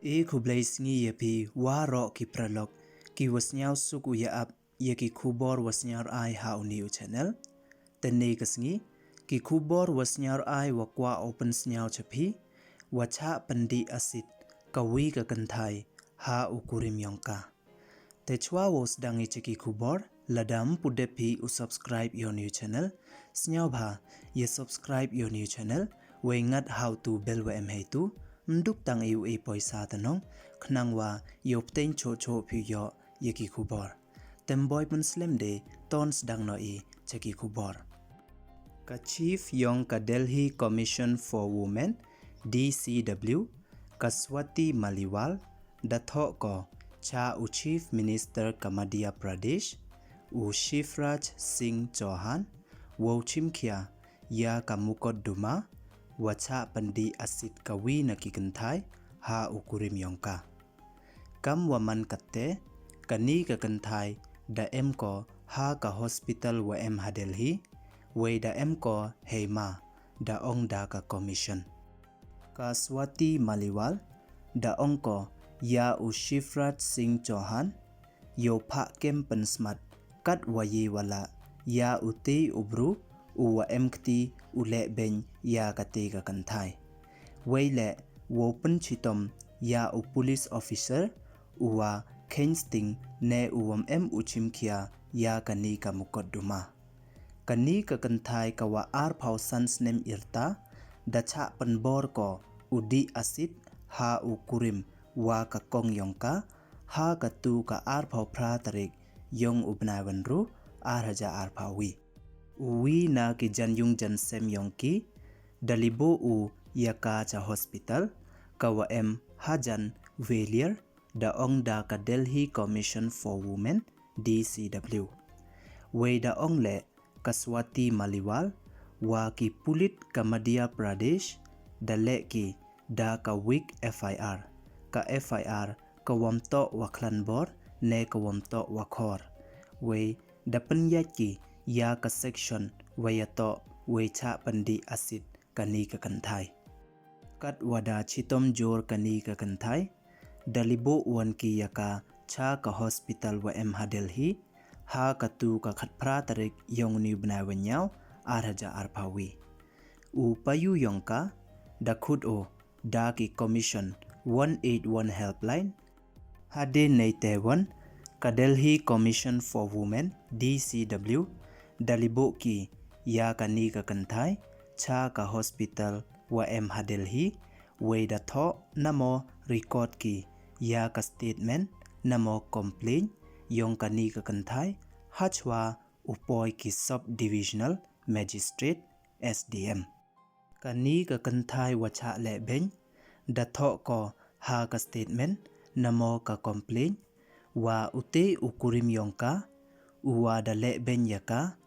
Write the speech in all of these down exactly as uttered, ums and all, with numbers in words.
E khublei sngi ya phi waroh ki paralok ki wa sniaw suk u ya ap ya ki khubor wa sniaw ai ha u ni u channel. Te ne ka sngi ki khubor wa sniaw ai wa kwah u pynsniaw cha phi, wa chah pyndih acid ka wi ka kynthai ha u kurim yong ka. Te chwa wow sdang i cha ki khubor, lada ym pu dep phi u subscribe ya u ni u channel, sniawbha ya subscribe ya u ni u channel, wei ngat ha u tu bell wa em heitu, ym duk tang i u e poisa tanong, khnang wa yow pteng choh choh phi yoh ya ki khubor. Te ym boi pynslem de, ton sdang noh i cha ki khubor. Ka chief yong ka Delhi Commission for Women, D C W, ka Swati Maliwal, da thoh ko cha u Chief Minister ka Madhya Pradesh, u Shivraj Singh Chouhan, wow chimkhia ya ka mukotduma wa chah pyndih acid ka wi na ki kynthai ha u kurim yong ka. Kam wa man katte, kani ka kynthai da em ko ha ka hospital wa em ha Delhi, wei da em ko hei ma, da ong da ka commission. Ka Swati Maliwal da ong ko ya u Shivraj Singh Chouhan, yow phah kem pynsmat kat wa ye wa lah ya u te u bru u wa em kti u leh beiñ ya kate ka kynthai. Wei leh wow pynchitom ya u police officer u wa kheiñ sting ne u wam em u chimkhia ya kani ka mukotduma. Kani ka kynthai ka wa arphaw san snem yrta da chah pynbor ko u dih acid ha u kurim wa ka kong yong ka ha katu ka arphaw phra tarik yong u bnai wa ynru ar hajar arphaw wi. U wi na ki jan yung jan sem yong ki da liboh u ya ka cha hospital ka wa em hajan Gwalior, da ong da ka Delhi Commission for Women, D C W. Wei da ong leh ka Swati Maliwal wa ki pulit ka Madhya Pradesh da leh ki da ka weak F I R, ka F I R ka wam toh wa khlanbor ne ka wam toh wa khor. Wei da pynyait ki ya ka section wa ya toh wei chah pyndih acid kani ka kynthai. Kat wa da chitom jur kani ka kynthai, da liboh wan ki ya ka cha ka hospital wa em ha Delhi ha katu ka khatphra tarik yong u ni u bnai wa ynñiaw ar hajar arphaw wi. U payu yong ka da khut o da ki Commission one eight one helpline. Hadien neite wan, ka Delhi Commission for Women, D C W, da liboh ki ya kani ka kynthai cha ka hospital wa em ha Delhi, wei da thoh namo record ki ya ka statement namo complaint yong kani ka kynthai hachwa u poi ki Sub Divisional Magistrate, S D M. Kani ka kynthai wa chah leh beiñ da thoh ko ha ka statement namo ka complaint wa u te u kurim yong ka u wa da leh beiñ ya ka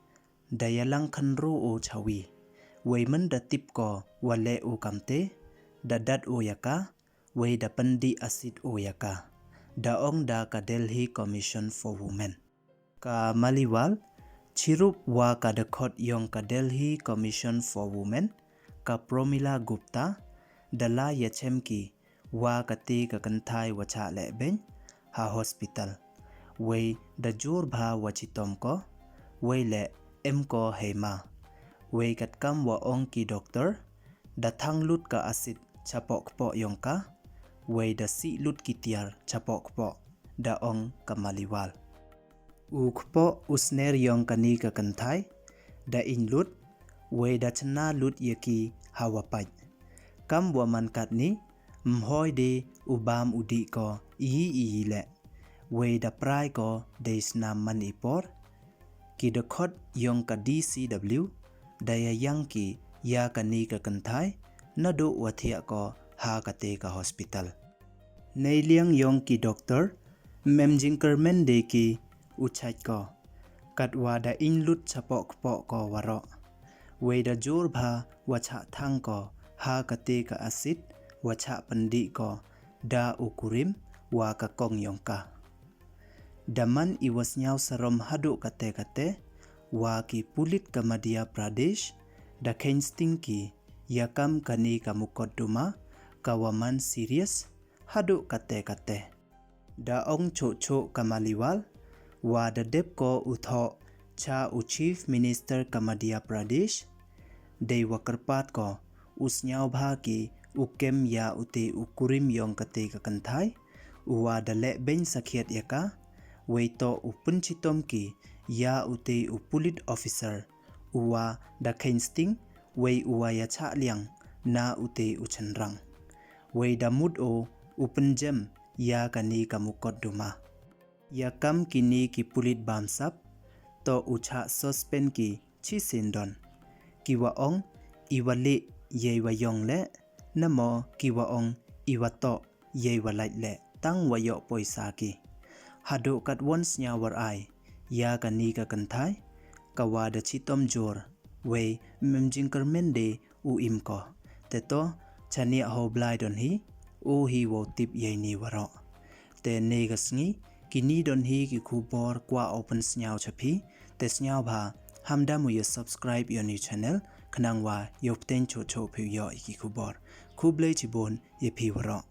da yalang khynru o cha wi. Wei man da tip ko wa leh u kamte, da dat o ya ka, wei da pyndih acid o ya ka, da ong da ka Delhi Commission for Women. Ka Maliwal, chirup wa ka dkhot yong ka Delhi Commission for Women, ka Promila Gupta, da la yachem ki wa kate ka kynthai wa chah leh beiñ ha hospital. Wei da jur bha wa chitom ko, wei leh em ko hei ma. Wei katkam wa ong ki doctor, da thang lut ka acid chapoh kpoh yong ka, wei da sih lut ki tiar chapoh kpoh, da ong ka Maliwal. U kpoh u sner yong kani ka kynthai da ing lut, wei da chna lut ya ki ha wa pait. Kam wa man katni, ym hoi de u bam u dih ko iyi iyi leh, wei da prai ko dei snam man i por. Ki dkhot yong ka D C W da yayang ki ya kani ka kynthai naduh wa thiah ko ha kate ka hospital. Neiliang yong ki doctor, ym em jingkyrmen de ki u chait ko, katwa da ing lut chapoh kpoh ko waroh. Wei da jur bha wa chah thang ko ha kate ka acid wa chah pyndih ko da u kurim wa ka kong yong ka. Da man i wa sniaw sarom haduh kate kate wa ki pulit ka Madhya Pradesh da kheiñ sting ki ya kam kani ka mukotduma ka wa man serious, haduh katte katte. Da ong choh choh ka Maliwal, wa da dep ko u thoh cha u Chief Minister ka Madhya Pradesh, dei wa kyrpad ko u sñiawbha ki u kem ya ute u kurim yong kate ka kynthai, u wa da leh beiñ sakhiat ya ka, wei toh u pynchitom ki ya ute u pulit officer, u wa da kheiñ sting, wei u wa ya chah liang na ute u chynrang. Wei da mut o u pynjem ya kani ka mukotduma. Ya kam kini ki pulit bamsap, toh u chah suspend ki chi syndon. Ki wa ong, i wa lih, yei wa yong leh, namo ki wa ong, i wa toh, yei wa lait leh, tang wa yoh poisa ki. Haduh katwon sñiaw war ai ya kani ka kynthai, ka wa da chitom jur, wei mem jingkyrmen de u im ko. Te to, chaniah ho Blai don hi, u hi wow tip yei ni waroh. Te ne ka sngi, kini don hi ki khubor kwah o pynsñiaw cha phi, te sñiawbha, ham da mu ya subscribe ya u ni channel, khnang wa yow pteng choh choh phi yoh i ki khubor. Khublei chibun ya phi waroh.